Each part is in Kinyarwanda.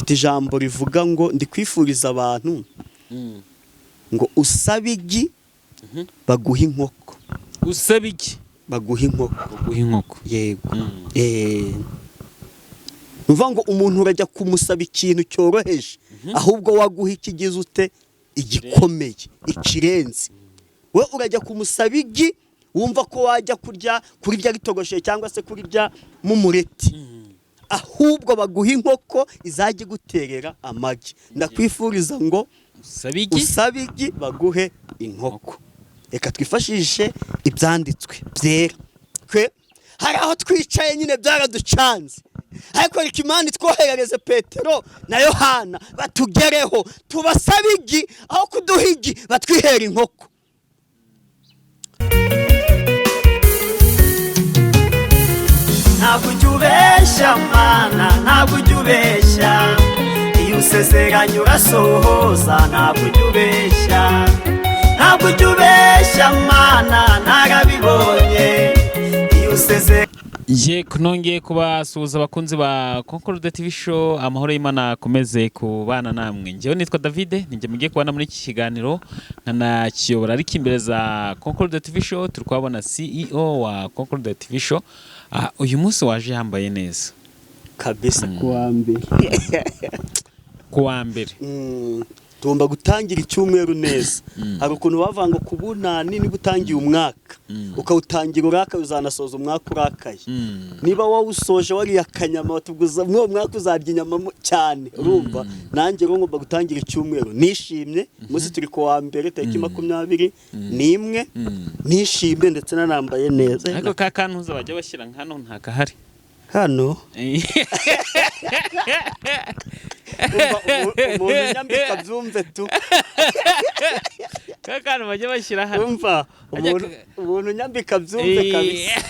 Mfite ijambo rivuga ngo ndikwifuriza abantu ngo usabe igi baguhe inkoko. Usaba iki? Baguha inkoko. Baguha inkoko. Yego. Ni ukuvuga ngo umuntu urajya kumusaba ikintu cyoroheje, ahubwo waguha ikigize ute? Igikomeye, ikirenze. We urajya kumusaba igi, wumva ko wajya kurya kurirya ritogoshe cyangwa se kurirya mu mureti, ahubwo baguha inkoko izajya iguterera amagi. Ndakwifuriza ngo usaba igi, usabe igi baguhe inkoko. Reka twifashishe ibyanditswe byera. Twe hari aho twicaye nyine byaraducanze, ariko reka Imana itwoherereze Petero na Yohana batugereho, tubasabe igi, aho kuduha igi batwihera inkoko. Ntabwo ujya ubeshya Mana, ntabwo ujya ubeshya. Iyo usezeranye urasohoza, ntabwo ujya ubeshya. Ntabwo ujya ubeshya Mana, narabibonye. Iyo usezeranye. Ye, nongeye kubasuhuza abakunzi ba Concorde TV Show. Amahoro y'Imana akomeze kubana namwe. Njyewe nitwa David, ninjye mugiye kubana muri iki kiganiro nkanakiyobora, ariko imbere za Concorde TV Show turi kuhabona CEO wa Concorde TV Show. Uyu munsi waje yambaye neza. Kabisa, kuwa mbere. Ku wa mbere. Tugomba gutangira icyumweru neza. Hari ukuntu bavuga ngo ku bunani niba utangiye umwaka ukawutangira urakaye, uzanasoza umwaka urakaye. Niba wawusoje wariye akanyama, batuguza muri uwo mwaka uzarya inyama cyane. Urumva nanjye rero ngomba gutangira icyumweru nishimye. Umunsi turi ku wa mbere, tariki 21, nishimye ndetse nanambaye neza. Ariko ka kantuza bajya bashyira hano ntakahari. Hano umva, umuntu unyambika byumve tu. Ka kantu bajya bashyira hano. Umva, umuntu unyambika byumve kabisa.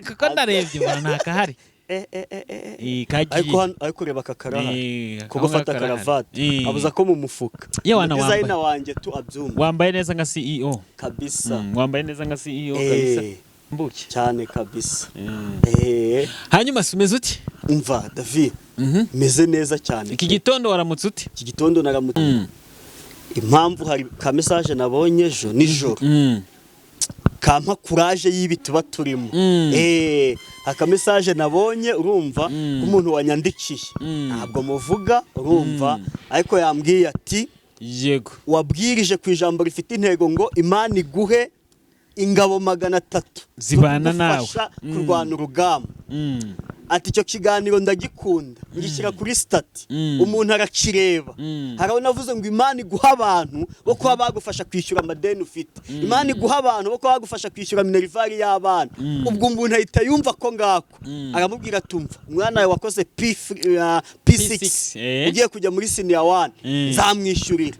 Kuko ndarebye mbona ntakahari. Kagiye. Ariko hano, ariko reba aka karahari. Kuko ako ufata karahari. karavati abuza ko mu mufuka. Ye wana. Designer Wambaye. wanjye tu abyumva. Wambaye neza nka CEO. Kabisa. Wambaye neza nka CEO kabisa. Mbuki. Cyane kabisa. Hanyuma se umeze uti? Umva David, meze neza cyane. Iki gitondo waramutse uti? Iki gitondo naramutse. Impamvu, hari ka message nabonye ejo nijoro kampa courage y'ibi tuba turimo. Aka message nabonye, urumva, k'umuntu wanyandikiye, ntabwo muvuga, urumva, ariko yambwiye ati wabwirije ku ijambo rifite intego ngo Imana iguhe ingabo 300 zibana nawe. zo kugufasha kurwana urugamba. Ati icyo kiganiro ndagikunda, ngishyira kuri status, umuntu arakireba. Hari aho navuze ngo Imana iguha abantu bo kuba bagufasha kwishyura amadeni ufite, Imana iguha abantu bo kuba bagufasha kwishyura minerval y'abana. Ubwo umuntu ahita yumva ko ngako aramubwira tumva umwana wawe wakoze P6, P6, eh. ugiye kujya muri senior one, nzamwishyurira.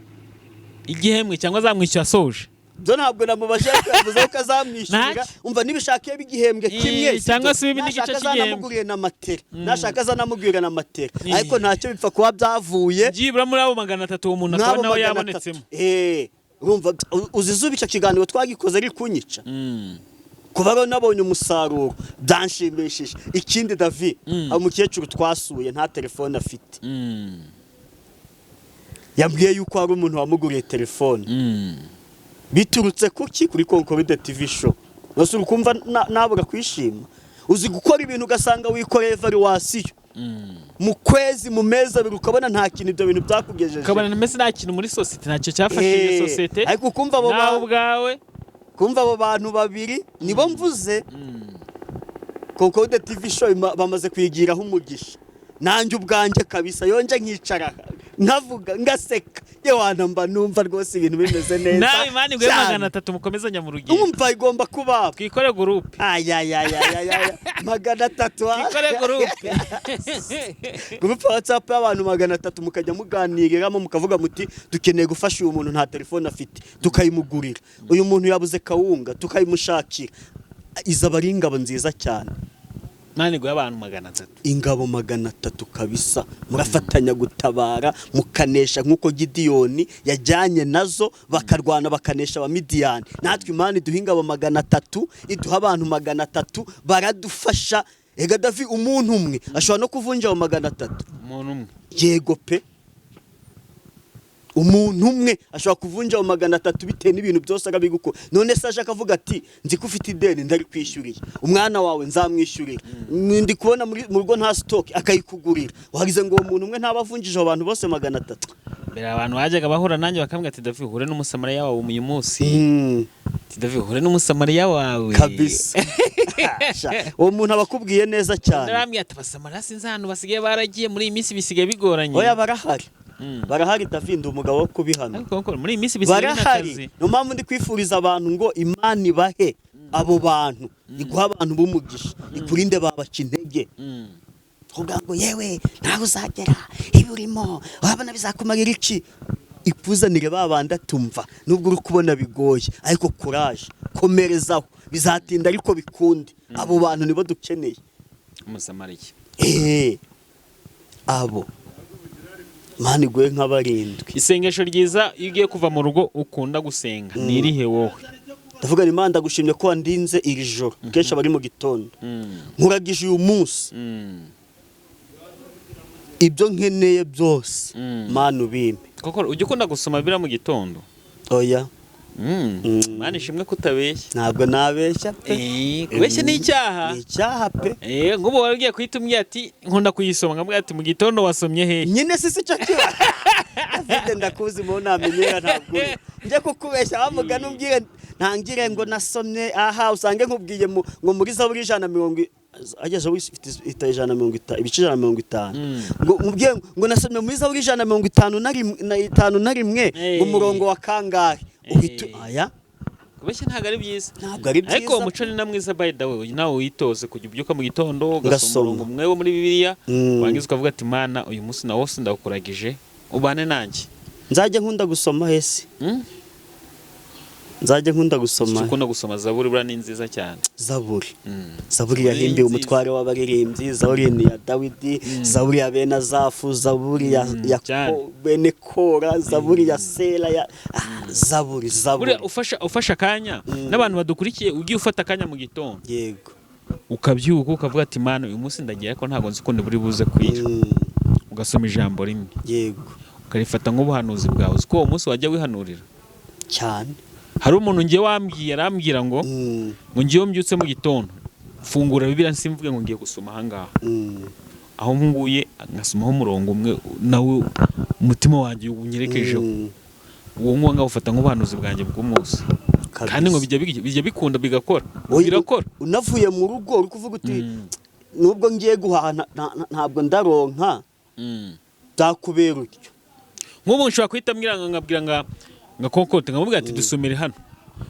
Igihembwe cyangwa azamwishyura asoje? Byo ntabwo namubajije, ariko yavuze ko azamwishyurira. Ntacyo. Umva, nibishaka iyo igihembwe kimwe, cyangwa se ibi n'igice nashaka cy'igihembwe. azanamuguriye na matera, nashaka azanamugurira na matera, ariko ntacyo bipfa kuba byavuye byibura muri abo 300 uwo muntu akaba mw'abo nawe 300. yabonetsemo. Urumva, uzi izuba icyo kiganiro twagikoze ari kunyica. Kuba rero nabonye umusaruro byanshimishije. Ikindi David, hari umukecuru twasuye nta telefone afite. Yambwiye yuko hari umuntu wamuguriye telefone biturutse kuki? Kuri Concorde TV Show. Nose uri kumva nabura kwishima? Uzi gukora ibintu ugasanga wikoreye evaluation mu kwezi, mu mezi 2, ukabona nta kintu ibyo bintu byakugejeje. Ukabona mbese nta kintu muri sosiyete, ntacyo cyafashije sosiyete Ariko ukumva abo nawe ubwawe. Kumva abo bantu babiri nibo mvuze, Concorde TV Show bamaze kuyigiraho umugisha. Nanjye ubwanjye kabisa yonje nkicara nkavuga ngaseka, yewana mba numva rwose ibintu bimeze neza Nawe Imana iguhe cyane. 300 mukomezanya mu rugendo. Umva, igomba kuba Twikore groupe. Ayayayayaya, 300 ah. Twikore groupe. Groupe WhatsApp y'abantu 300, mukajya muganiriramo, mukavuga muti dukeneye gufasha uyu muntu, nta telefone afite, tukayimugurira. Uyu muntu yabuze kawunga, tukayimushakira. Izaba ari ingabo nziza cyane. Imana iguhe abantu 300. Ingabo 300 kabisa, murafatanya gutabara mukanesha nk'uko Gidiyoni yajyanye nazo bakarwana bakanesha Abamidiyani. Natwe Imana iduha ingabo 300, iduha abantu 300 baradufasha. Ega Davi, umuntu umwe ashobora no kuvunja abo 300. Umuntu umwe. Yego pe. Umuntu umwe ashobora kuvunja ayo 300 bitewe n'ibintu byose arabigukora. None se aje akavuga ati nzi ko ufite ideni, ndarikwishyuriye, umwana wawe nzamwishyurira, ndi kubona mu rugo nta stock, akayikugurira. Wagize ngo uwo muntu umwe ntaba avunjije abo bantu bose 300? Mbere abantu bajyaga bahura nanjye bakambwira ati: "David, hure n'umusamariya wawe uyu munsi." Ati: "David, hure n'umusamariya wawe." Kabisa. Sha, uwo muntu aba akubwiye neza cyane. Narambwiye ati: "Abasamariya sinzi ahantu basigaye baragiye, muri iyi minsi bisigaye bigoranye." Oya, barahari. Barahari David, ndi umugabo wo kubihamya. Ariko koko muri iyi minsi bisigaye Barahari. n'akazi. Niyo mpamvu ndi kwifuriza abantu ngo Imana ibahe abo bantu, iguha abantu b'umugisha, ikurinde babaca intege. Kuvuga ngo yewe ntawe uzagera, ibi urimo wabona bizakumarira iki? Ikuzanire ba bandi atumva nubwo uri kubona bigoye, ariko kuraje, komerezaho, bizatinda ariko bikunde. Abo bantu nibo dukeneye. Umusamariya. Abo Imana iguhe nka barindwi. Isengesho ryiza iyo ugiye kuva mu rugo ukunda gusenga ni irihe wowe? Ndavuga ni: Imana, ndagushimye ko wandinze iri joro. Kenshi aba ari mu gitondo. Nkuragije uyu munsi, ibyo nkeneye byose, Mana, ubimpe. Koko ujya ukunda gusoma Bibiliya mu gitondo? Oya. Mana ishimwe kutabeshya. Ntabwo nabeshya pe. Kubeshya ni icyaha. Ni icyaha pe. Nk'ubu wari ugiye kuhita umbwira ati nkunda kuyisoma, nkamubwira ati mu gitondo wasomye hehe? Nyine si cyo kiba. David, ndakuzi, mu namenyera, ntabwo uri njye kukubeshya. Wamugana umbwire ntangire ngo nasomye aha, usange nkubwiye ngo muri Zaburi ijana na mirongo ageze aho ifite 150, ibice 150, ngo mubwiye ngo nasomye muri Zaburi 151 na 51, ngo umurongo wa kangahe, uhita aya. Kubeshya ntabwo ari byiza. Ntabwo ari byiza. Ariko uwo muco ni na mwiza, by the way, nawe witoze kujya ubyuka mu gitondo ugasoma Ngasoma. umurongo umwe wo muri Bibiliya, warangiza ukavuga ati: "Mana, uyu munsi nawo ndawukuragije, ubane nanjye." Nzajya nkunda gusoma hese. Nzajya nkunda gusoma. Ukunda gusoma Zaburi, buriya ni nziza cyane. Zaburi. Zaburi Zaburi yahimbiwe nziza. umutware w'abaririmbyi, Zaburi ni iya Dawidi, Zaburi ya bene Azafu, Zaburi ya Cyane. Bene Kora, Zaburi ya Sera ya Zaburi, Zaburi. Buriya ufasha akanya n'abantu badukurikiye, ugiye ufata akanya mu gitondo, ukabyuka ukavuga ati: "Mana, uyu munsi ndagiye ariko ntabwo nzi ukuntu buri buze kwira," ugasoma ijambo rimwe, ukarifata nk'ubuhanuzi bwawe. Uzi ko uwo munsi wajya wihanurira? Cyane. Hari umuntu ngiye wambwiye, arambwira ngo ngo ngiye mbyutse mu gitondo fungura Bibiliya, simvuge ngo ngiye gusoma ahangaha, aho nguye ngasomaho umurongo umwe, nawe umutima wanjye unyerekejeho, uwo nguwo nkawufata nk'ubuhanuzi bwanjye bw'umunsi. Kandi ngo bijya bikunda, bigakora. Oya, birakora. Unavuye mu rugo uri kuvuga uti nubwo ngiye guhaha ntabwo ndaronka, byakubera utyo. Nk'ubu nshobora guhita mbwira nkabwira nka Konkote, nkamubwira ati dusomere hano,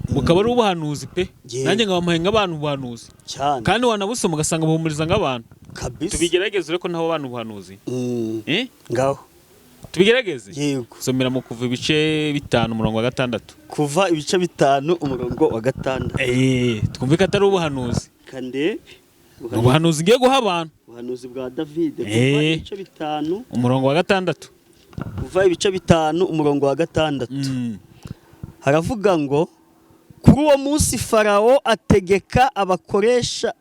bukaba ari ubuhanuzi pe. Nanjye nkabamuhe nk'abantu ubuhanuzi. Cyane. Kandi wanabusoma ugasanga buhumuriza nk'abantu. Kabisa. Tubigerageze ureko ntaho abantu ubuhanuzi. Eh? Ngaho. Tubigerageze. Yego. Somera mu Kuva ibice 5 umurongo wa 6. Kuva ibice 5 umurongo wa 6. Twumve ko atari ubuhanuzi. Kande. Ni ubuhanuzi ngiye guha abantu. Ubuhanuzi bwa David, Kuva ibice 5, umurongo wa 6. Kuva ibice 5 umurongo wa 6. Haravuga ngo: "Kuri uwo munsi Farawo ategeka abakoresha."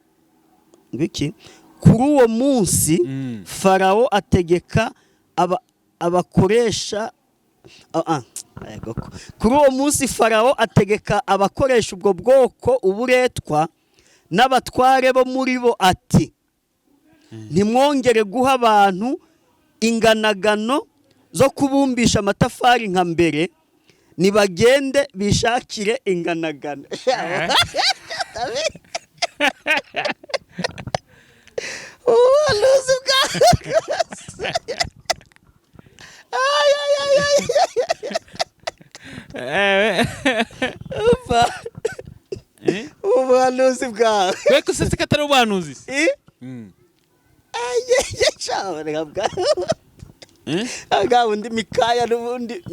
Ngwiki? Kuri uwo munsi Farawo ategeka abakoresha yego ko. Kuri uwo munsi Farawo ategeka abakoresha ubwo bwoko uburetwa n'abatware bo muri bo ati: "Ntimwongere guha abantu inganagano zo kubumbisha amatafari nka mbere, nibagende bishakire inganagano." Ubuhanuzi bwa Ay, ay, ay, ay. Umva. Ubuhanuzi bwawe. We ko usetse ko atari ubuhanuzi se? Eh? Ay, ay, ay, sha, bwa Eh? bwa bundi Mikaya n'ubundi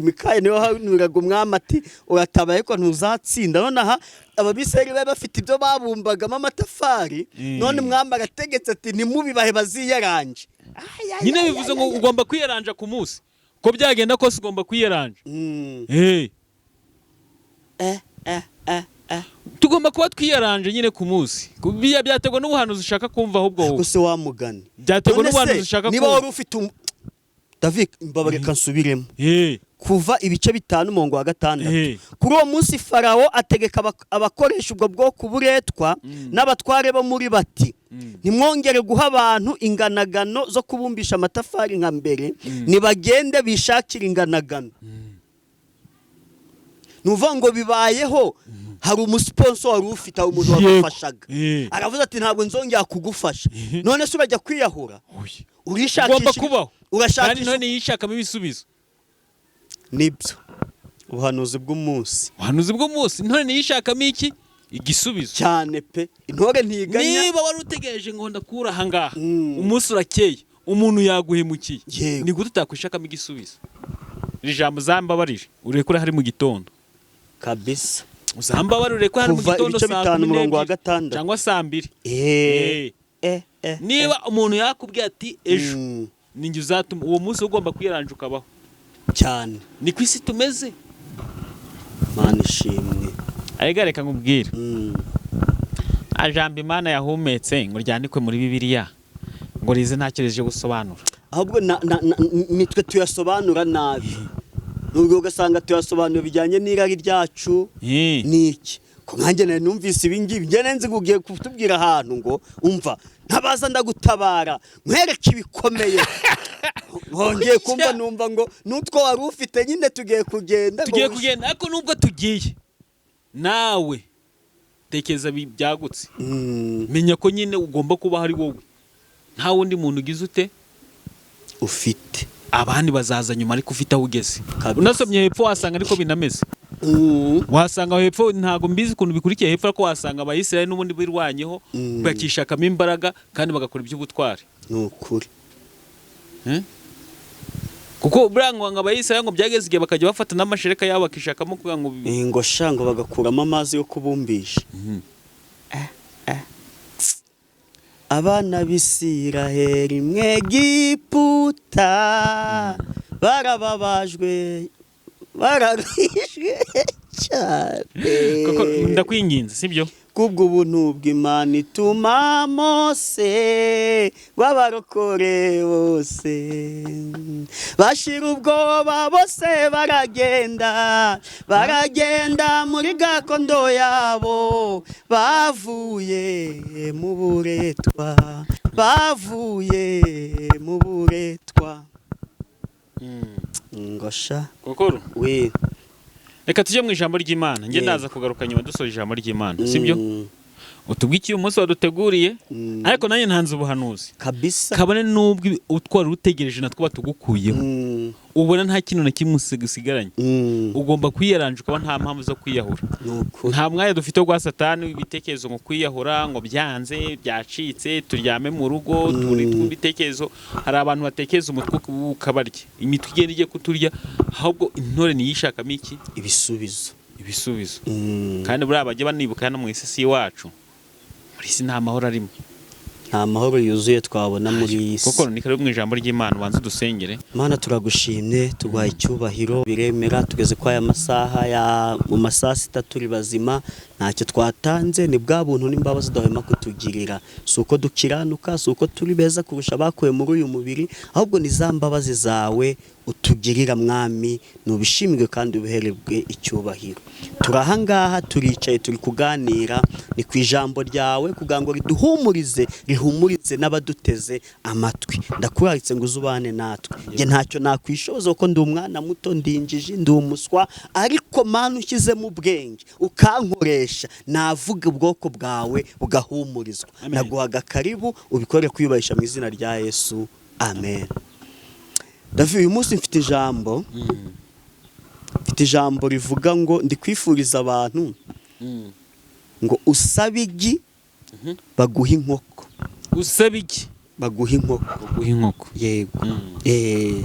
Mikaya niwe wahanuraga umwami ati uratabaye ariko ntuzatsinda. None aha Ababisirayeli bari bafite ibyo babumbagamo amatafari, none umwami arategetse ati ntimubibahe, baziyaranje. Ay, ay, Nyine ay, bivuze ay, ngo ay. ugomba kwiyaranja ku munsi, ko byagenda kose ugomba kwiyaranja. Tugomba kuba twiyaranje nyine ku munsi. Biriya byaterwa n'ubuhanuzi ushaka kumva ahubwo wowe. Gusa wamugani. Byaterwa None se, n'ubuhanuzi ushaka niba kumva. wari ufite David, mbabareka nsubiremo. Eh. Kuva ibice 5 umurongo wa 6. Kuri uwo munsi Farawo ategeka abakoresha ubwo bwoko buretwa n'abatware bo muri bati: "Ntimwongere guha abantu inganagano zo kubumbisha amatafari nka mbere, nibagende bishakire inganagano." Ni ukuvuga ngo bibayeho, hari umusponsor wari ufite, hari umuntu wagufashaga. Aravuze ati: "Ntabwo nzongera kugufasha." None se urajya kwiyahura? Oya. Urishakisha. Ugomba kubaho kandi. Urashakisha. None yishakamo ibisubizo. Nibyo, ubuhanuzi bw'umunsi. Ubuhanuzi bw'umunsi, none yishakamo iki? Igisubizo. Cyane pe, intore ntiganya. Niba wari utegereje ngo ndakura ahangaha, umunsi urakeye, umuntu yaguhemukiye, ni gute utakwishakamo igisubizo? Iri jambo uzambabarire urekure hari mu gitondo. Kabisa. Uzambabarire urekure hari mu Kuva gitondo ibice saa 5 kumi umurongo wa n'ebyiri 6. cyangwa saa 2. Niba umuntu yakubwiye ati ejo ninjye uzatuma, uwo munsi ugomba kwiranja ukabaho. Cyane. Ni ku isi tumeze. Mana ishimwe. Arega reka nkubwire, nta jambo Imana yahumetse ngo ryandikwe muri Bibiliya ngo rize ntacyo rije gusobanura. Ahubwo nitwe tuyasobanura nabi, nubwo ugasanga tuyasobanura bijyanye n'irari ryacu. Niki ko nkanjye nari numvise ibi ngibi, njye nzi ngo ugiye kutubwira ahantu ngo umva ntabaza ndagutabara nkwereke ibikomeye, nkongeye kumva numva ngo n'utwo wari ufite nyine tugiye kugenda ngo Tugiye kugenda, ariko nubwo tugiye, nawe tekereza byagutse. Menya ko nyine ugomba kuba hari wowe, nta wundi muntu ugize ute? Ufite. Abandi bazaza nyuma, ariko ufite aho ugeze. Kabisa. Unasomye hepfo wasanga ariko binameze. Wasanga aho hepfo, ntabwo mbizi ukuntu bikurikiye hepfo, ariko wasanga Abayisiraheli n'ubundi birwanyeho, bakishakamo imbaraga kandi bagakora iby'ubutwari. Ni ukuri. Kuko buriya ngo Abayisiraheli ngo byageze igihe bakajya bafata n'amashereka yabo bakishakamo kugira ngo Ngo sha, ngo bagakuramo amazi yo kubumbisha. Abana b'Isiraheli mwegiputa barababajwe, bararishwe cyane. Koko ndakwinginze, sibyo? Kubwo ubuntu bw'Imana ituma Mose w'abarokore bose bashira ubwoba, bose baragenda, baragenda muri gakondo yabo, bavuye mu buretwa, bavuye mu buretwa. Ngosha. Kokoro. We. Reka tujye mu ijambo ry'Imana, njye ndaza kugaruka nyuma dusoje ijambo ry'Imana, sibyo? Utubwiye uyu munsi waduteguriye, ariko nanjye ntanze ubuhanuzi. Kabisa. Kabone n'ubwo utwara utegereje natwo batugukuyeho, ubona nta kintu na kimwe usigaranye, ugomba kwiyaranja ukaba nta mpamvu zo kwiyahura. Ni ukuri. Nta mwanya dufite wo guha Satani ibitekerezo ngo kwiyahura, ngo byanze byacitse, turyame mu rugo turi twumve ibitekerezo. Hari abantu batekereza umutwe ukabarya, imitwe igenda igiye kuturya. Ahubwo intore niyishakamo iki? Ibisubizo. Ibisubizo. Kandi buriya bajya banibuka hano mu isi si iwacu, muri isi nta mahoro arimo. Nta mahoro yuzuye twabona muri iyi si. Kuko ni karibu mu ijambo ry'Imana, ubanze udusengere. Mana, turagushimye, tuguhaye icyubahiro, biremera tugeze kwa aya masaha ya mu masaha 6 turi bazima, ntacyo twatanze, ni bwa buntu n'imbabazi udahwema kutugirira. Si uko dukiranuka, si uko turi beza kurusha abakuwe muri uyu mubiri, ahubwo ni za mbabazi zawe utugirira. Mwami, nubishimirwe kandi ubiherebwe icyubahiro. Turi aha ngaha, turicaye, turi kuganira, ni ku ijambo ryawe kugira ngo riduhumurize, rihumurize n'abaduteze amatwi. Ndakuraritse ngo uzubane natwe. Njye ntacyo nakwishoboza kuko ndi umwana muto, ndi injiji, ndi umuswa, ariko Mana ushyizemo ubwenge ukankoresha, navuga ubwoko bwawe bugahumurizwa. Amen. Naguhaga karibu, ubikore kwiyubahisha mu izina rya Yesu, amen. David, uyu munsi mfite ijambo rivuga ngo ndikwifuriza abantu ngo usabe igi baguhe inkoko. Usaba iki? Baguha inkoko. Baguha inkoko. Yego. Ni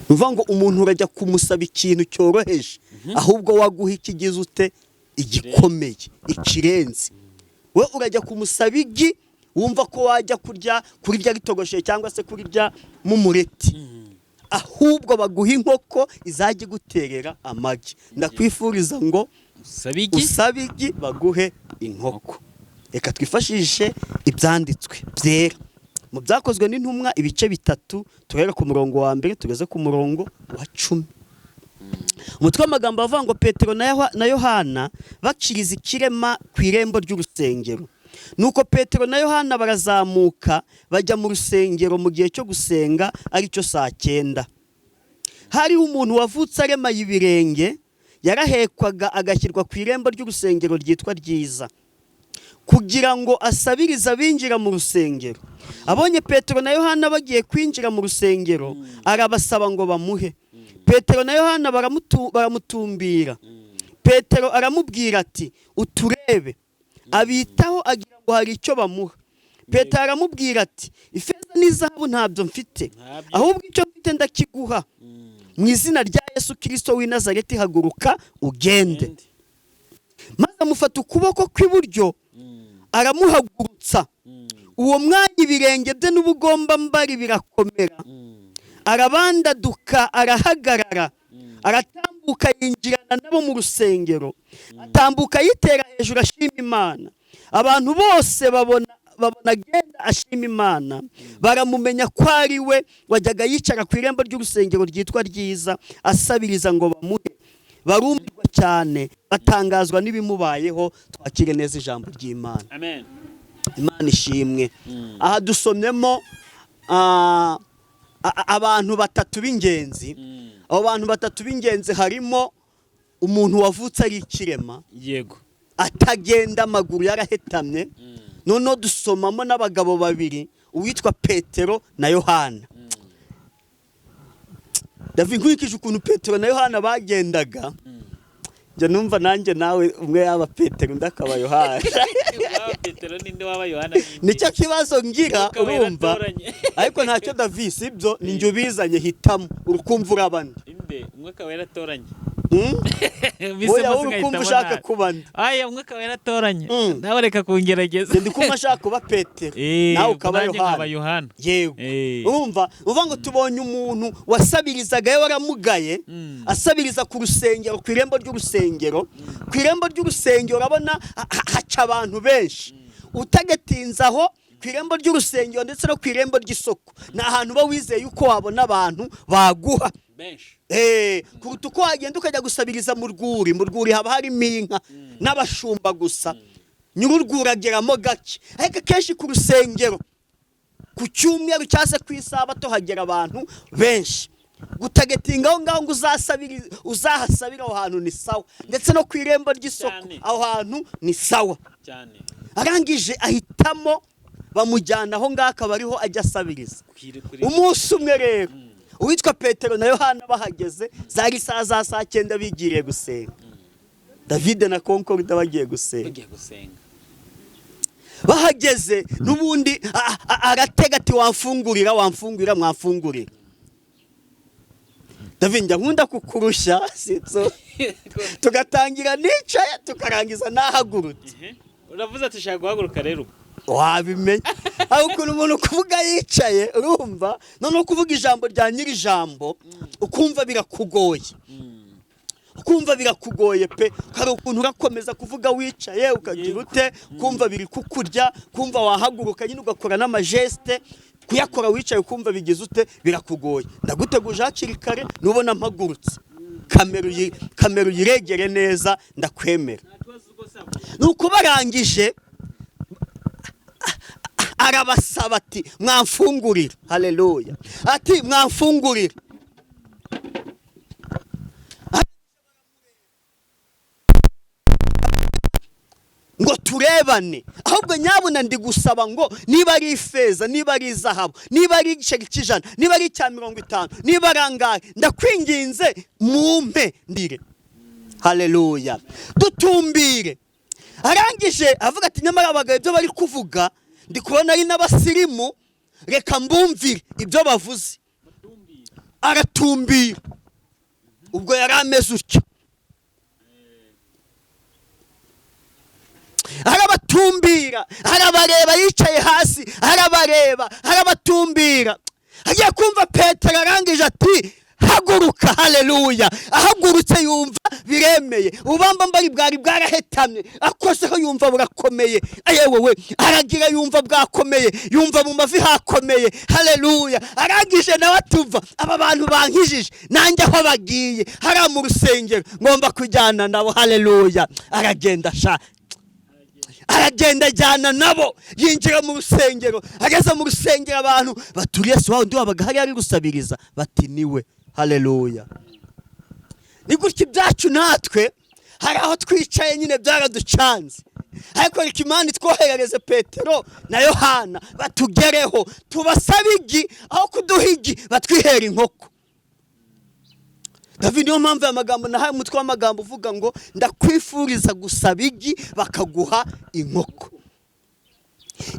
ukuvuga ngo umuntu urajya kumusaba ikintu cyoroheje, ahubwo waguha ikigize ute? Igikomeye, ikirenze. We urajya kumusaba igi, wumva ko wajya kurya kurirya ritogoshe cyangwa se kurirya mu mureti, ahubwo baguha inkoko izajya iguterera amagi. Ndakwifuriza ngo usaba igi, usabe igi baguhe inkoko. Reka twifashishe ibyanditswe byera. Mu Byakozwe n'Intumwa ibice 3, turahera ku murongo wa 1 tugeze ku murongo wa 10. Umutwe w'amagambo avuga ngo Petero na Yohana bakiriza ikirema ku irembo ry'urusengero. Nuko Petero na Yohana barazamuka bajya mu rusengero mu gihe cyo gusenga, aricyo saa 9. Hariho umuntu wavutse aremaye ibirenge, yarahekwaga agashyirwa ku irembo ry'urusengero ryitwa Ryiza, kugira ngo asabirize abinjira mu rusengero. Abonye Petero na Yohana bagiye kwinjira mu rusengero, arabasaba ngo bamuhe. Petero na Yohana baramutumbira. Petero aramubwira ati uturebe. Abitaho agira ngo hari icyo bamuha. Petero aramubwira ati ifeza n'izahabu ntabyo mfite, ahubwo icyo mfite ndakiguha. Mu izina rya Yesu Kristo w'i Nazareti, haguruka ugende. Maze amufata ukuboko kw'iburyo aramuhagurutsa. Uwo mwanya ibirenge bye n'ubugombambari birakomera, arabandaduka arahagarara, aratambuka yinjirana nabo mu rusengero, atambuka yitera hejuru ashima Imana. Abantu bose babona agenda ashima Imana, baramumenya ko ari we wajyaga yicara ku irembo ry'urusengero ryitwa Ryiza asabiriza ngo bamuhe. Barumirwa cyane, batangazwa n'ibimubayeho. Twakire neza ijambo ry'Imana. Amen. Imana ishimwe. Aha dusomyemo abantu 3 b'ingenzi. Abo bantu 3 b'ingenzi harimo umuntu wavutse ari ikirema, yego, atagenda, amaguru yarahetamye. Noneho dusomamo n'abagabo 2, uwitwa Petero na Yohana. David, nkurikije ukuntu Petero na Yohana bagendaga, njye numva nanjye nawe umwe yaba Petero undi akaba Yohana. Nicyo kibazo ngira, urumva. Ariko ntacyo David, sibyo, ni njye ubizanye, hitamo urukumva urabandi. Umwe akaba yaratoranye. Oya, urukumva ushaka kuba nde? Aya, umwe akaba yaratoranye. Nawe reka kungerageza. Ndi kumva ashaka kuba Petero, nawe ukaba Yohana. Yego. Urumva, uvuga ngo tubonye umuntu wasabirizaga ye waramugaye, asabiriza ku rusengero, ku irembo ry'urusengero. Ku irembo ry'urusengero urabona haca abantu benshi. Utagatinza aho ku irembo ry'urusengero ndetse no ku irembo ry'isoko, ni ahantu uba wizeye uko wabona abantu baguha kuruta uko wagenda ukajya gusabiriza mu rwuri. Mu rwuri haba harimo inka n'abashumba gusa, nyir'urwuri ageramo gake. Ariko akenshi ku rusengero ku cyumweru cyangwa se ku isabato hagera abantu benshi. Gutagetinga aho ngaho ngo uzahasabira aho hantu ni sawa, ndetse no ku irembo ry'isoko aho hantu ni sawa. Arangije ahitamo bamujyana aho ngaho akaba ariho ajya asabiriza. Umunsi umwe rero uwitwa Petero na Yohana bahageze, zari saa za saa 9 bigiriye gusenga. David na Concorde bagiye gusenga. Bahageze n'ubundi aratega ati wamfungurira, wamfungurira, mwamfungurira. David, njya nkunda kukurusha, sitso. Tugatangira nicaye tukarangiza nahagurutse. Uravuze ati shaka guhaguruka rero. Wabimenya. Aho ukuntu umuntu kuvuga yicaye, urumva, noneho kuvuga ijambo rya nyiri jambo ukumva birakugoye. Ukumva birakugoye pe. Hari ukuntu urakomeza kuvuga wicaye ukagira ute, kumva biri kukurya, kumva wahaguruka nyine ugakora n'amageste, kuyakora wicaye ukumva bigize ute, birakugoye. Ndaguteguje hakiri kare, nubona mpagurutse kamera uyiregere neza, ndakwemera. Nuko barangije arabasaba ati mwamfungurira. Haleluya. Ati mwamfungurira. Ngo turebane, ahubwo nyabuna ndi gusaba ngo niba ari ifeza, niba ari izahabu, niba ari igiceri cy'ijana, niba ari icya 50, niba ari angahe, ndakwinginze mumpe ndire. Haleluya. Dutumbire. Arangije avuga ati nyamara abagabo ibyo bari kuvuga ndi kubona ari n'abasirimu, reka mbumvire ibyo bavuze. Aratumbira. Ubwo yari ameze utyo. Arabatumbira, arabareba yicaye hasi, arabareba, arabatumbira. Agiye kumva Petero arangije ati haguruka. Haleluya. Haleluya. Ahagurutse yumva biremeye, ububambambari bwari bwarahetamye, akozeho yumva burakomeye. Ayewe we, aragira yumva bwakomeye, yumva mu mavi hakomeye. Haleluya. Arangije nawe atuva, aba bantu bankijije, nanjye aho bagiye hariya mu rusengero ngomba kujyana nabo. Haleluya. Aragenda sha, aragenda ajyana nabo, yinjira mu rusengero. Ageze mu rusengero, abantu baturiye si wa wundi wabaga hariya ari gusabiriza? Bati niwe. Haleluya. Ni gutya ibyacu natwe, hari aho twicaye nyine byaraducanze, ariko reka Imana itwoherereze Petero na Yohana batugereho, tubasabe igi, aho kuduha igi batwihera inkoko. David, niyo mpamvu aya magambo nahaye umutwe w'amagambo uvuga ngo ndakwifuriza gusaba igi bakaguha inkoko.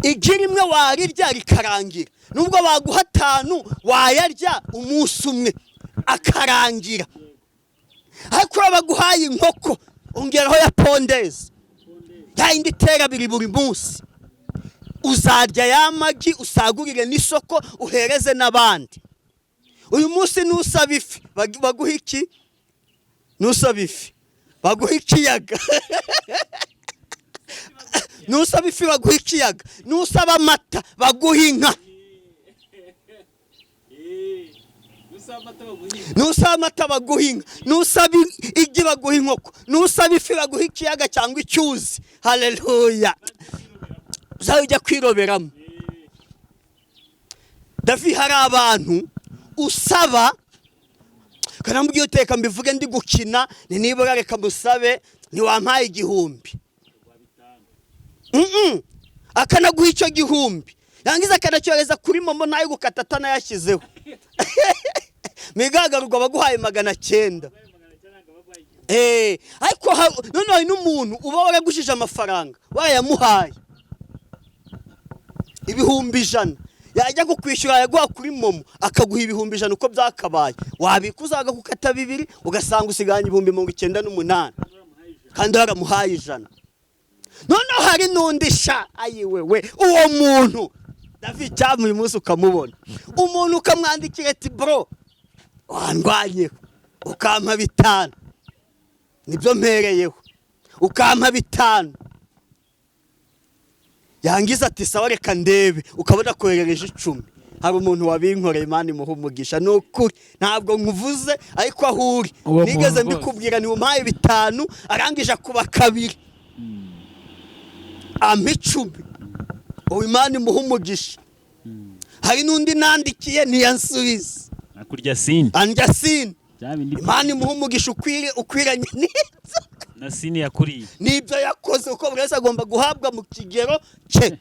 Igi rimwe warirya rikarangira, nubwo baguha atanu wayarya umunsi umwe akarangira, ariko iyo baguhaye inkoko ongeraho ya pondeuse, ya yindi itera abiri buri munsi, uzarya ya magi usagurire n'isoko, uhereze n'abandi. Uyu munsi nusaba ifi baguha iki? Nusaba ifi baguha ikiyaga. Nusaba ifi baguha ikiyaga. Nusaba amata baguha inka. Nusaba amata baguha inka, nusaba igi baguha inkoko, nusaba ifi baguha ikiyaga cyangwa icyuzi. Haleluya. Uzajya ujya kwiroberamo. Davi, hari abantu usaba kanambwiye, uteka mbivuge ndi gukina, ni nibura reka musabe, ntiwampaye 1000, akanaguha icyo 1000, yangiza akanacyohereza kuri MoMo, nayo gukata atanayashyizeho, migagarurwa baguhaye 900. Ariko noneho hari n'umuntu uba waragujije amafaranga, warayamuhaye 100,000, yajya kukwishyura yaguha kuri MoMo akaguha 100,000 uko byakabaye, wabikuza agakukata bibiri, ugasanga usigaranye 98,000 kandi waramuhaye 100. Noneho hari n'undi sha, ayiwewe, uwo muntu David, cyangwa uyu munsi ukamubona umuntu ukamwandikira ati bro, wandwanyeho ukampa 5, nibyo mpereyeho, ukampa 5, yangiza ati sawa reka ndebe, ukabona koherereje 10. Hari umuntu wabinkoreye, Imana imuha umugisha, ni ukuri ntabwo nkuvuze, ariko aho uri Uwo muntu nigeze rwose. mbikubwira, ni umpaye 5, arangije akuba kabiri ampa 10, ubu Imana imuha umugisha. Hari n'undi nandikiye ntiyansubiza. Akurya sini. Andya sini. Bya bindi. Imana imuha umugisha ukwiranye n'ibyo Na sini yakuriye. n'ibyo yakoze, kuko buri wese agomba guhabwa mu kigero cye.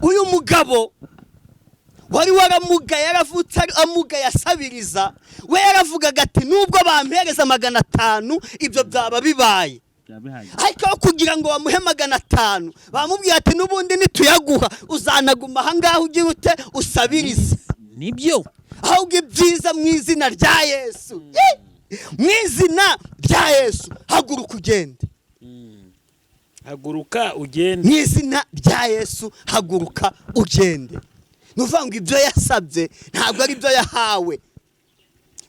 Uyu mugabo wari waramugaye, yaravutse ari amugaye, asabiriza, we yaravugaga ati nubwo bampereza 500 ibyo byaba bibaye. Byaba bihagije. Ariko aho kugira ngo bamuhe 500, bamubwiye ati n'ubundi nituyaguha uzanaguma ahangaha ugira ute? Usabirize. Nibyo. Ahubwo ibyiza, mu izina rya Yesu, mu izina rya Yesu, haguruka ugende. Haguruka ugende. Mu izina rya Yesu, haguruka ugende. Ni ukuvuga ngo ibyo yasabye ntabwo ari byo yahawe,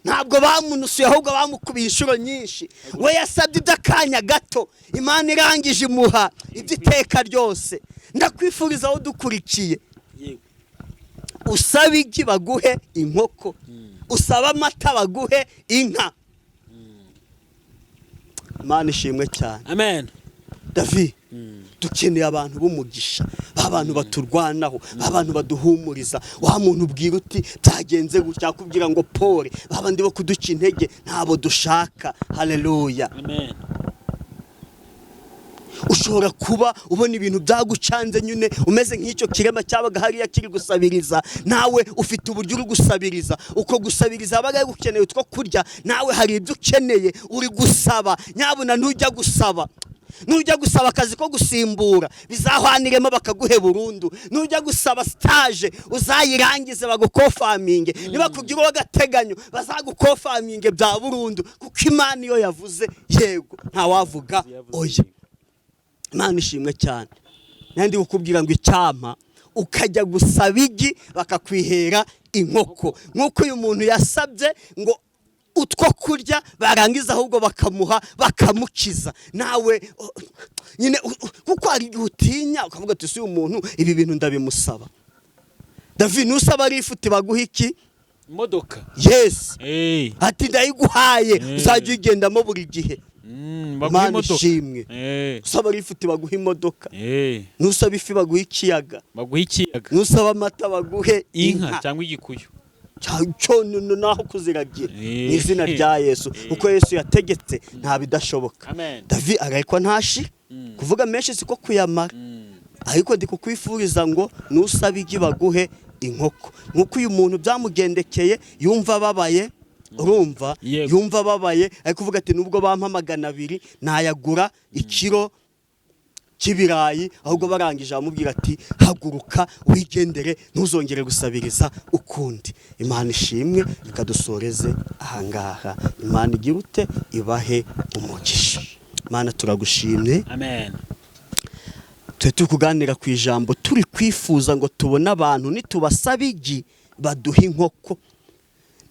ntabwo bamunusuye, ahubwo bamukubiye inshuro nyinshi. We yasabye iby'akanya gato, Imana irangije imuha iby'iteka ryose. Ndakwifuriza aho dukurikiye, usaba igi baguhe inkoko, usaba amata baguhe inka. Imana ishimwe cyane. Amen. David, dukeneye abantu b'umugisha, ba bantu baturwanaho, ba bantu baduhumuriza, wa muntu ubwira uti byagenze gutya akubwira ngo pole. Ba bandi bo kuduca intege ntabo dushaka. Haleluya. Amen. Ushobora kuba ubona ibintu byagucanze nyine, umeze nk'icyo kirema cyabaga hariya kiri gusabiriza. Nawe ufite uburyo uri gusabiriza, uko gusabiriza habaga gukeneye utwo kurya, nawe hari ibyo ukeneye uri gusaba. Nyabuna nujya gusaba akazi ko gusimbura, bizahwaniremo bakaguhe burundu. Nujya gusaba stage uzayirangize baguconfirminge, niba kugira uw'agateganyo bazaguconfirminge bya burundu, kuko Imana iyo yavuze yego ntawavuga oya. Imana ishimwe cyane. Nandi kukubwira ngo icyampa ukajya gusaba igi bakakwihera inkoko, nk'uko uyu muntu yasabye ngo Utwo kurya barangiza ahubwo bakamuha, bakamukiza. Nawe nyine kuko hari igihe utinya ukavuga ati: "Si uyu muntu, ibi bintu ndabimusaba?" David, nusaba lifuti baguha iki? Imodoka. Yes. Ati: "Ndayiguhaye, uzajya uyigendamo buri gihe." Baguha Imana imodoka. ishimwe. Usaba lifuti baguha imodoka. Nusaba ifi baguha ikiyaga. Baguha ikiyaga. Nusaba amata baguhe inka inka cyangwa igikuyu. Cyo naho kuziragira mu izina rya Yesu, kuko Yesu yategetse, nta bidashoboka. Amen. David ararikwa ntashi kuvuga menshi siko kuyamara, ariko ndi kukwifuriza ngo nusaba igi baguhe inkoko, nk'uko uyu muntu byamugendekeye. Yumva ababaye, urumva? Yego. Yumva ababaye, ariko uvuga ati: "Nubwo bampa 200 nayagura ikiro cy'ibirayi?" Ahubwo barangije bamubwira ati: "Haguruka wigendere, ntuzongere gusabiriza ukundi." Imana ishimwe. Reka dusoreze ahangaha. Imana igira ute? Ibahe umugisha. Imana, turagushimye. Amen. Turi turi kuganira ku ijambo, turi kwifuza ngo tubone abantu nitubasaba igi baduha inkoko,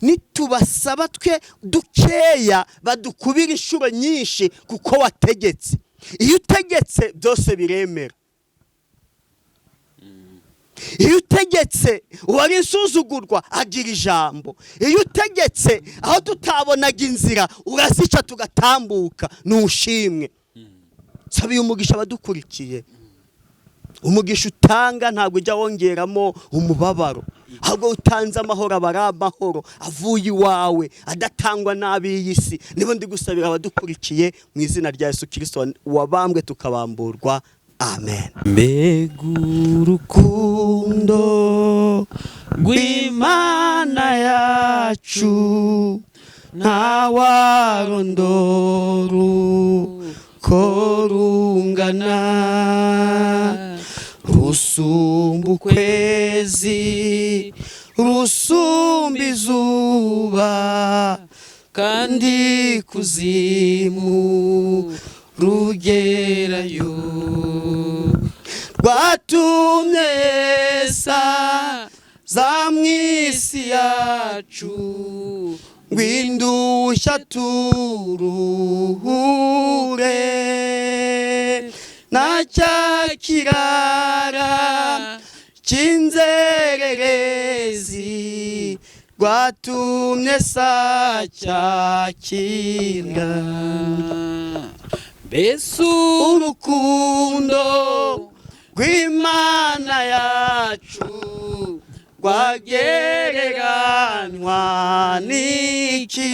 nitubasaba twe dukeya badukubira inshuro nyinshi, kuko wategetse. Iyo utegetse byose biremera. Iyo utegetse, uwari insuzugurwa agira ijambo. Iyo utegetse, aho tutabonaga inzira urazica tugatambuka. Nushimwe. Sabiye umugisha abadukurikiye. Umugisha utanga ntabwo ujya wongeramo umubabaro, ahubwo utanze amahoro, aba ari amahoro avuye iwawe, adatangwa n'ab'iyi si. Niba ndi gusabira abadukurikiye mu izina rya Yesu Kirisito wabambwe tukabamburwa, amen. Mbega Urukundo rw'Imana yacu ntawarondora uko rungana, rusumba ukwezi, rusumba izuba, kandi kuzimu rugerayo. Rwatumye sa za mu isi yacu ngo indushya turuhure na cya kirara cy'inzererezi, rwatumye sa cyakira. Mbese Urukundo rw'Imana yacu rwagereranywa n'iki?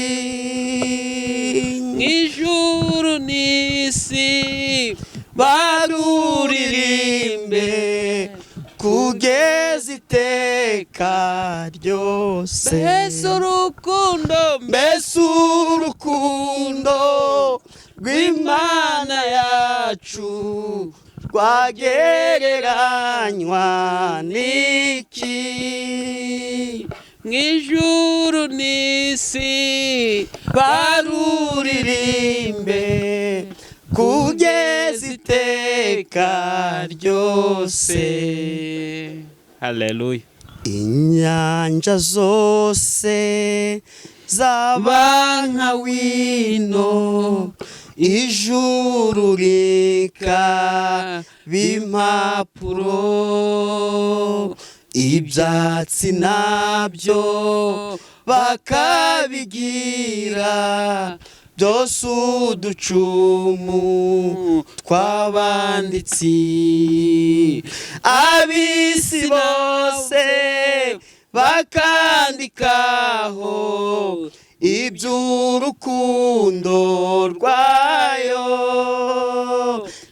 Mw'ijuru n'isi Baruririmbe kugeza iteka ryose. Mbese urukundo Mbese urukundo rw'Imana yacu rwagereranywa n'iki? Mw'ijuru n'isi Baruririmbe kugeza iteka ryose. Haleluya. Inyanja zose zaba nka wino, ijuru rikaba impapuro, ibyatsi nabyo bakabigira byose uducumu tw'abanditsi, ab'isi bose bakandikaho iby'urukundo rwayo,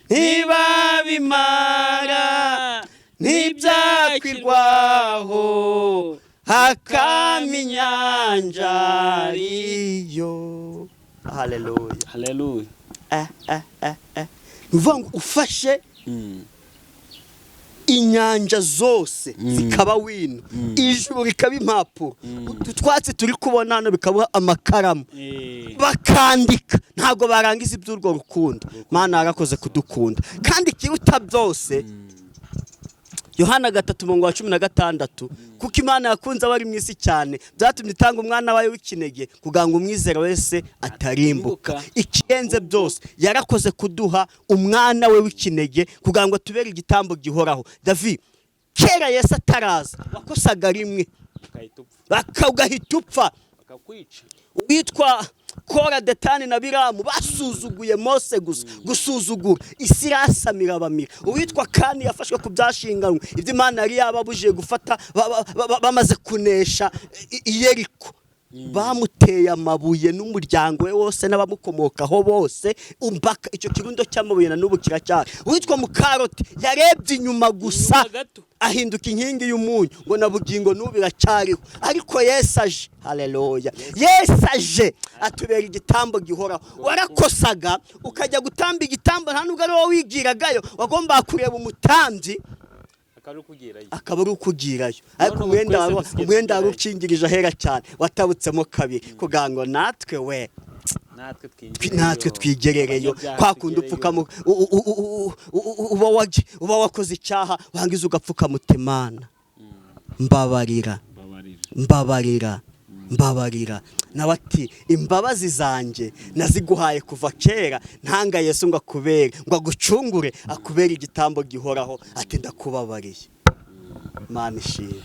ntibabimara, ntibyakwirwaho, hakama inyanja ariyo. Haleluya. Haleluya. Ni ukuvuga ngo ufashe inyanja zose zikaba wino, ijuru rikaba impapuro, utu twatsi turi kubona hano bikaba amakaramu, bakandika, ntabwo barangiza iby'urwo rukundo. Mana, yarakoze kudukunda. Kandi ikiruta byose, Yohana 3:16, kuko Imana yakunze abari mu isi cyane, byatumye itanga umwana wayo w'ikinege kugira ngo umwizera wese atarimbuka. Ikirenze byose, yarakoze kuduha umwana we w'ikinege kugira ngo tubere igitambo gihoraho. David, kera Yesu ataraza wakosaga rimwe ugahita upfa. Uwitwa Kora, Detani na Biramu basuzuguye Mose gusa, gusuzugura isi irasamira bamira. Uwitwa Kani yafashwe ku byashinganywe, ibyo Imana yari yababujije gufata, bamaze kunesha Iyeriko, bamuteye amabuye n'umuryango we wose n'abamukomokaho bose, umbaka icyo kirundo cy'amabuye na n'ubu kiracyari. Uwitwa Mukaroti yarebye inyuma gusa ahinduka inkingi y'umunyu, ngo na bugingo n'ubu iracyariho. Ariko Yesu aje, haleluya, Yesu aje atubera igitambo gihoraho. Warakosaga ukajya gutamba igitambo, nta nubwo ari wowe wigiragayo, wagombaga kureba umutambyi akaba ari ukugirayo, ariko umwenda wari ukingirije ahera cyane watabutsemo kabiri, kugira ngo natwe we natwe twigerereyo. Kwa kundi upfukama, uba wakoze icyaha, wangiza ugapfukama uti: "Imana, mbabarira, mbabarira, mbabarira." Nawe ati: "Imbabazi zanjye naziguhaye kuva kera ntanga Yesu ngo akubere, ngo agucungure, akubere igitambo gihoraho." Ati: "Ndakubabariye." Imana ishimwe.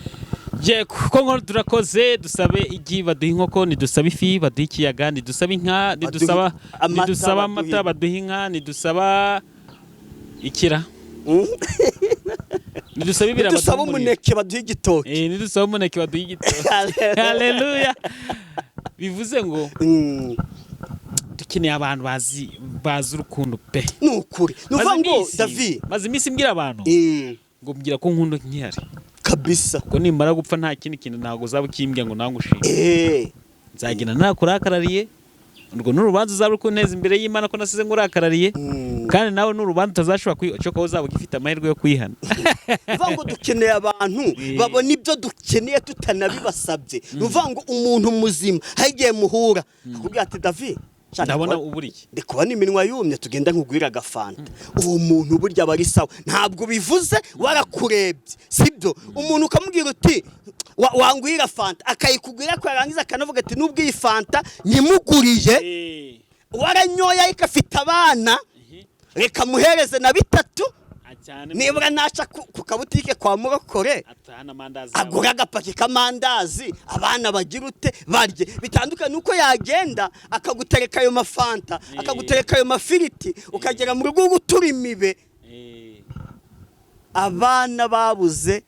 Kuko nkuru turakoze. Dusabe igi baduha inkoko, ntidusabe ifi baduha ikiyaga, ntidusabe inka, ntidusaba amata, amata baduha inka, ntidusaba ikira, ntidusaba ibira, ntidusaba umuneke baduha igitoki. Ntidusaba umuneke baduha igitoki. Haleluya! Bivuze ngo dukeneye abantu bazi urukundo pe. Ni ukuri, ni ukuvuga ngo David, Maze iminsi mbwira abantu ngo mbwira ko nkunda nkihari kabisa, kuko nimara gupfa nta kindi kintu, ntabwo uzaba ukimbwira ngo nawe ngushime. Nzagenda nakurakarariye, urwo ni urubanza uzaba uri kunteza imbere y'Imana ko nasize ngurakarariye. Kandi nawe ni urubanza utazashobora kwica, ko uzaba ugifite amahirwe yo kwihana. Uvuga ngo dukeneye abantu babona ibyo dukeneye tutanabibasabye. Ni ukuvuga ngo umuntu muzima hari igihe muhura akubwira ati: "David, sha, ndabona uburiye, ndi kubona iminwa yumye, tugenda nkugwira agafanta." Uwo muntu burya aba ari sawa, ntabwo bivuze warakurebye, sibyo? Umuntu ukamubwira uti: "Wangwira fanta," akayikugwira, ko yarangiza akanavuga ati: "Nubwo iyi fanta nyimuguriye, waranyoye, ariko afite abana, reka muhereze na bitatu, nibura naca ku kabutike kwa Murokore agura agapaki k'amandazi, abana bagira ute? Barye." Bitandukanye nuko yagenda akagutereka ayo mafanta, akagutereka ayo mafiriti, ukagera mu rugo utura imibe, abana babuze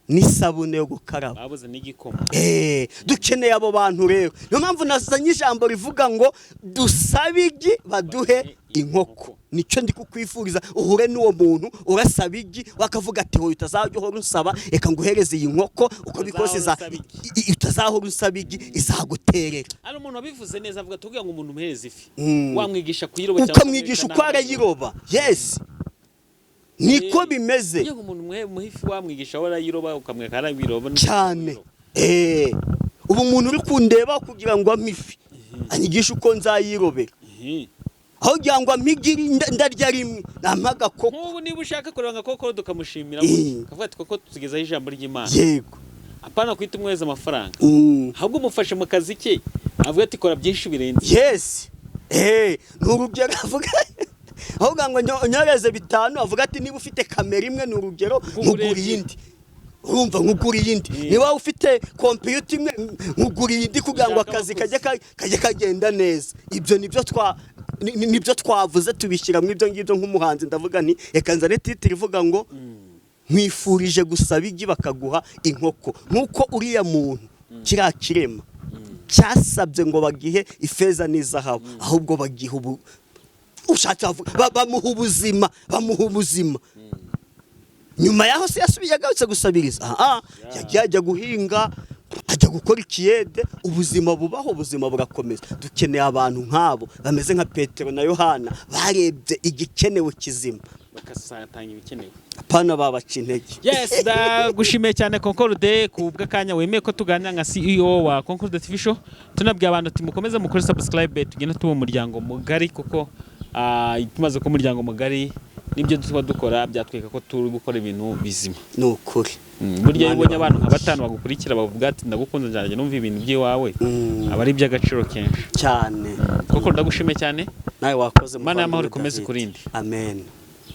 n'isabune yo gukaraba, babuze n'igikoma. Dukeneye abo bantu rero. Niyo mpamvu nazanye ijambo rivuga ngo dusabe igi baduhe inkoko. Nicyo ndi kukwifuriza, uhure n'uwo muntu urasaba igi wakavuga ati: "Hoya, utazajya uhora unsaba, reka nguhereze iyi nkoko uko bikose utazahora usaba igi, izaguterera." Hari umuntu wabivuze neza, avuga tubwira ngo umuntu umuhereza ifi wamwigisha kuyiroba cyangwa ukamwigisha uko arayiroba. Yes, niko bimeze. Iyo umuntu umuha ifi wamwigisha aho arayiroba, ukamwereka arayiroba. Cyane. Ubu umuntu uri kundeba, kugira ngo ampe ifi anyigishe uko nzayirobera, aho kugira ngo ampigire ndarya rimwe, nampa agakoko. Nk'ubu niba ushaka kureba nka Koko tukamushimira, kavuga ati: "Koko tugezaho ijambo ry'Imana." Apana kwita umwohereza amafaranga, ahubwo umufashe mu kazi ke, avuga ati: "Kora byinshi birenze." Yes, ni urugero avuga, avuga ngo nyoreze bitanu, avuga ati: "Niba ufite kamera imwe, ni urugero, nkugura iyindi." Urumva, nkugura iyindi. Niba ufite kompiyuta imwe, nkugura iyindi, kugira ngo Ushaka akazi abakozi. kajye kagenda neza. Ibyo nibyo twa nibyo twavuze, tubishyira mu ibyo ngibyo. Nk'umuhanzi ndavuga nti: "Reka nzane titre ivuga ngo nkwifurije gusaba igi bakaguha inkoko," nk'uko uriya muntu, kiriya kirema cyasabye ngo bagihe ifeza n'izahabu, ahubwo bagiha ubu ushatse wavuga, bamuha ubuzima, bamuha ubuzima. Nyuma yaho se yasubiye agarutse gusabiriza? Aha yagiye ajya guhinga, ajya gukora ikiyede, ubuzima bubaho, ubuzima burakomeza. Dukeneye abantu nk'abo bameze nka Petero na Yohana, barebye igikenewe kizima bakasatanga ibikenewe, apana babaca intege. Yes, ndagushimiye cyane Concorde ku bw'akanya wemeye ko tuganira nka CEO wa Concorde TV Show. Tunabwiye abantu ati mukomeze mukore subscribe, tugende tuba umuryango mugari, kuko tumaze kuba umuryango mugari. N'ibyo tuba dukora byatwereka ko turi gukora ibintu bizima. Ni ukuri. Burya iyo Imana ubonye abantu nka ibahe. batanu bagukurikira, bavuga ati: "Ndagukunze, nzajya numva ibintu by'iwawe," aba ari iby'agaciro kenshi. Cyane. Koko ndagushimiye cyane. Nawe wakoze. Imana y'amahoro Muvandimwe ikomeze David. ikurinde. Amen.